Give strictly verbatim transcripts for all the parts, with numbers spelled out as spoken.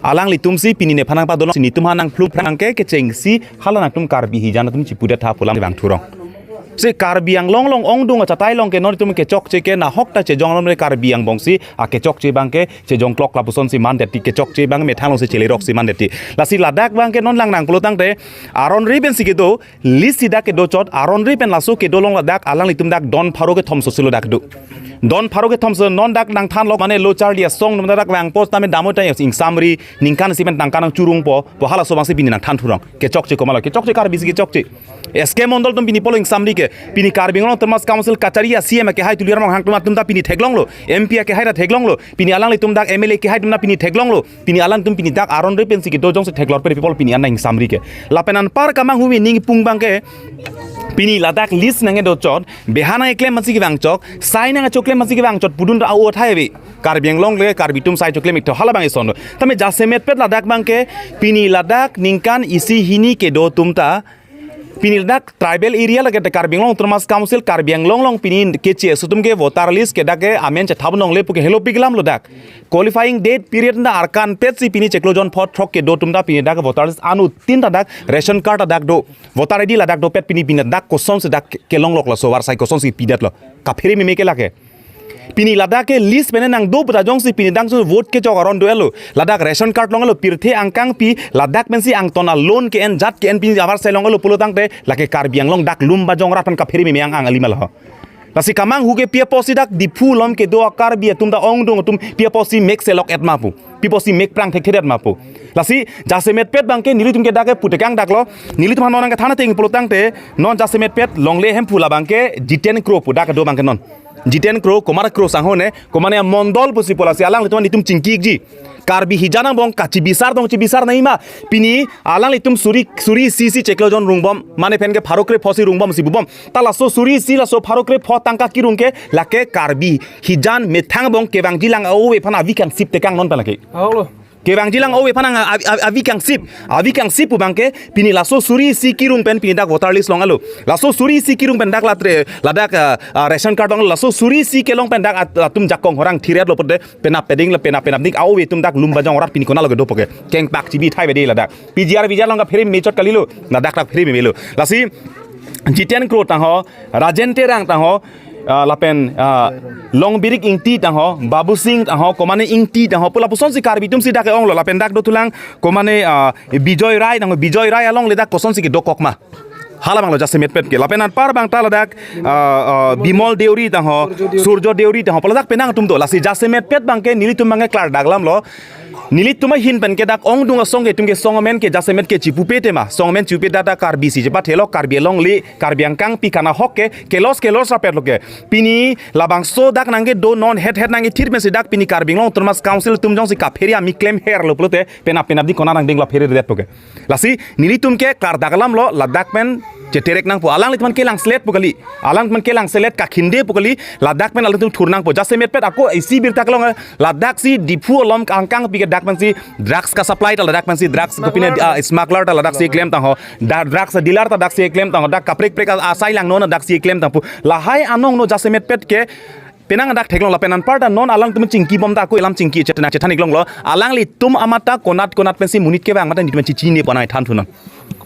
Alanglitum si pini nephan nangpadolong si netum aphan nangphlung phrang ke kechengsi hala nangtum Karbi hijan atum chipudet tha pu alam vang thurong. Si Karbi Anglong along ongdung achatai along ke non itum kechokche ke nahok ta chejong along le Karbi angbong si akechokche abang ke chejong klok lapuson si mandet ti, kechokche abang methang along si chelerok si mandet ti. Lasi ladak abang ke non lang nang pulo tangte aron ri pen si kedo list si dak kedo chot aron ri pen laso kedo along ladak alanglitum dak don pharo kethom so silo dak do. Don pharo kethom so non dak nangthan lok mane lo charli asong num dak vang post tame damo ta ingsamri ningkan isi pen tangka nangchurungpo, pu halaso abang si pini nangthan thurong. Kechokche komatlo, kechokche Karbi si kechokche. S K Mondal atum pini pulo ingsamri ke, pini Karbi Anglong Autonomous Council kachari a C M kehai Tuliram Ronghang atum, atum ta pini theklonglo, M P kehai ta theklonglo, pini alanglitum dak M L A kehai atum ta pini theklonglo, pini alanglitum pini dak aron ri pen si kedo jongsi theklongpo people pini an ta ingsamri ke. Lapen anpar kamanghu mi ning pung abang ke, pini ladak list nangkedo chot, beha nangkeklem aphan si kevang chot, sai nangchoklem aphan si kevang chot, pudun ra o thai ave. Karbi Anglong le Karbi atum sai choklem ik tho hala abang ison do. Tame jasemetpet ladak abang ke, pini ladak ningkan isi hini kedo atum ta, pini ladak tribal area lake te Karbi Anglong Autonomous Council Karbi Anglong along pini keche aso atum ke voter list ke dak ke amen chethap nongle pu ke helopik alam lo dak. Qualifying date period ta arkanpet si pini chiklo jon pharo throk kedo atum ta pini dak voter list anuttin ta dak ration card ta dak do. Voter I D ladak dopet pini pini dak kosonsi dak ke-, kelong lok laso varsai kosonsi pidet lo. Kaphere meme ke lake. Pini ladak ke list pen nangdo pu ta jongsi pini dang so vote kechok aron do-etlo. Ladak ration card long-etlo pirthe angkangpi ladak pensi angton alone ke-en jat ke-en pini avarsai long-etlo pulo tangte lake Karbi Anglong dak lum bajong rat pen kaphere meme ang ang alima lo. Lasi kamanghu ke pi apotsi dak Diphu along kedo a Karbi atum ta ongdung atum pi apotsi mek selok-et ma pu. Pi apotsi mek prang thekthedet ma pu. Lasi jasemetpet abang ke nelitum ke dak ke putekang dak lo. Nelitum aphan non nangkethan ateng pulo tangte non jasemetpet longle hemphu labang ke Jiten Kro pu dak kedo abang ke non. Jiten Kro, Kumar Kro sangho ne, Kumar ne mondol pusi pu lasi alanglitum netum chingki ikji. Karbi hijan angbong kachibisar tong chibisar nangji ma. Pini alanglitum suri suri isi si chiklo jon rungbom, mane pen ke pharo krepho si rungbom si bubom. Ta laso suri isi laso pharo krepho tangka kirung ke lake Karbi hijan methang angbong kevangjilang a-ove aphan avi kangsip tekang non pen lake. Ahok lo. Kevangjilang a-ove aphan ang a-, a-, avi kangsip, avi kangsip pu abang ke pini laso suri isi kirung pen pini dak voter list long-etlo. Laso suri isi kirung pen dak latre, ladak, ah, ah, ration card long laso suri isi kelong pen dak at-, atum jakong horang thiret lo pute penap peding le penap penap dik a-ove atum dak lum bajong rat pini konatlo kedo pu ke. Kengpak chibi thai bedi ladak. P G R V G R along kaphere meme chot kalilo. Ladak kaphere meme lo. Lasi Jiten Kro tangho, Rajen Terang tangho, ah, lapen, ah, Longbirik Ingti tangho, Babu Singh tangho, Komane Ingti tangho, pu lapusonsi Karbi atum si dak ke-onglo, lapen dak dothulang, Komane, ah, Bijoy Rai tangho, Bijoy Rai alongle dak kosonsi kedokok ma. Hala abang lo jasemetpet ke, lapen anpar abang ta ladak, ah, ah, Bimol Deuri tangho, Surjo Deuri tangho, pu ladak penang atum do, lasi jasemetpet abang ke nelitum abang ke klardak alam lo, nelitum ahin pen ke dak ongdung asong ke itum ke song amen ke jasemet ke chipupe tema. Song amen chipupe dak dak Karbi si chepathelo, Karbi alongle, Karbi angkangpi kanahok ke, kelos kelos rapet lo ke. Pini labangso dak nangkedo non het het nangkethir pensi dak pini Karbi Anglong Autonomous Council atum jongsi kaphere ami klemher lo pulote penap penap di konat angdeng la pheredet po ke. Lasi nelitum ke klardak alam lo ladak pen cheterek nangpo alanglitum aphan kelangselet pu kali. Alanglitum aphan kelangselet kakhinde pu kali. Ladak pen alanglitum thur nangpo. Jasemetpet ako isi birta kelong ladak si Diphu along angkangpi ke dak pensi drugs kasupply ta ladak pensi drugs kopine, ah, smuggler ta ladak si klem tangho. Da drugs dealer ta dak si klem tangho. Dak kaprek prek a-, asai langno ta dak si klem tangpo. Lahai anong no jasemetpet ke penang dak theklong lapen anpar ta non alanglitum chingkibom ta ako elam chingki chethan chethan iklong lo. Alanglitum amat ta konat konat pensi monit kevang amat ta netum chichini pon nangthan thu non.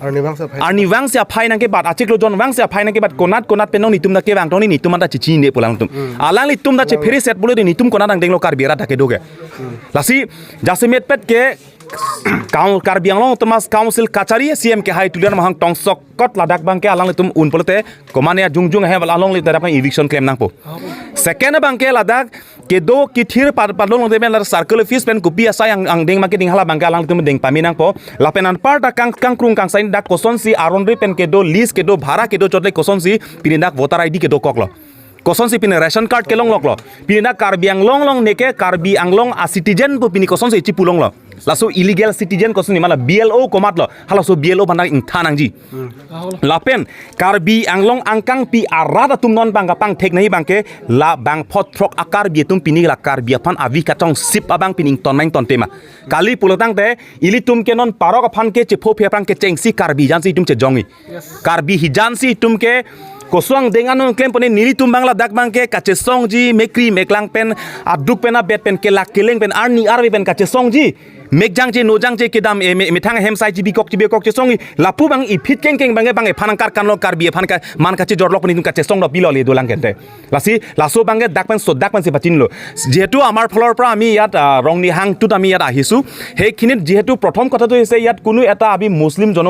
Arnivang si aphai. Arnivang si aphai nangkebat, achiklo jon vang si aphai nangkebat, konat konat pen non netum ta kevang tong netum ta chichini pu alanglitum. Hmm. Alanglitum ta chephere set pulo de netum konat angdeng lo Karbi arat ta kedo ke. Hmm. Lasi jasemetpet ke Kau-, Karbi Anglong Autonomous Council kachari C M kehai Tuliram Ronghang tongsokot ladak abang ke alanglitum un pulote Komane ajungjung ahem alongle ladak abang eviction klem nangpo. Second abang ke ladak kedo kethir pad-, padlong longte pen ladak circle office pen kopi asai ang, angdeng abang ke ding hala abang ke alanglitum deng pame nangpo. Lapen anpar ta kang, kangkrung kangsai dak kosonsi aron ri pen kedo list kedo bhara kedo chotle kosonsi pini dak voter I D kedokoklo. Kosonsi pini ration card kelong loklo. Pini dak Karbi Anglong along neke Karbi Anglong a citizen pu pini kosonsi chipulonglo. Laso illegal citizen koson ni mala B L O komatlo. Halaso B L O aphan ta ingthan nangji. Hmm. Lapen Karbi Anglong angkangpi arat atum non abang kapangthek nangji abang ke labang pharo throk a Karbi atum pini la Karbi aphan avi kachongsip abang pini ington ma ington tema. Kali pulo tangte ilitum ke non parok aphan ke chepho phe aphrang kechengsi Karbi jansi itum chejongji. Yes. Karbi hijan si itum ke koson angdeng anong klem pone nelitum abang ladak abang ke kachesongji mekri meklang pen aduk pen abet pen kelak keleng pen arni arve pen kachesongji. Mek jangje no jangje kedam, e, me- methang hem sai chibikok chibikok chesong, lapu abang iphit kengkeng abangke bang ephan angkar kanlo, Karbi ephan ka man kachejorlok pen itum kachesong dopilo le dolang kente. Lasi laso abangke dak pen so dak pensi pachinilo. Jihetu আমাৰ ফালৰ পৰা আমি ইয়াত, আহ, ৰং নিহাংটোত আমি ইয়াত আহিছো। সেইখিনিত যিহেতু প্ৰথম কথাটো হৈছে ইয়াত কোনো এটা আমি মুছলিম জন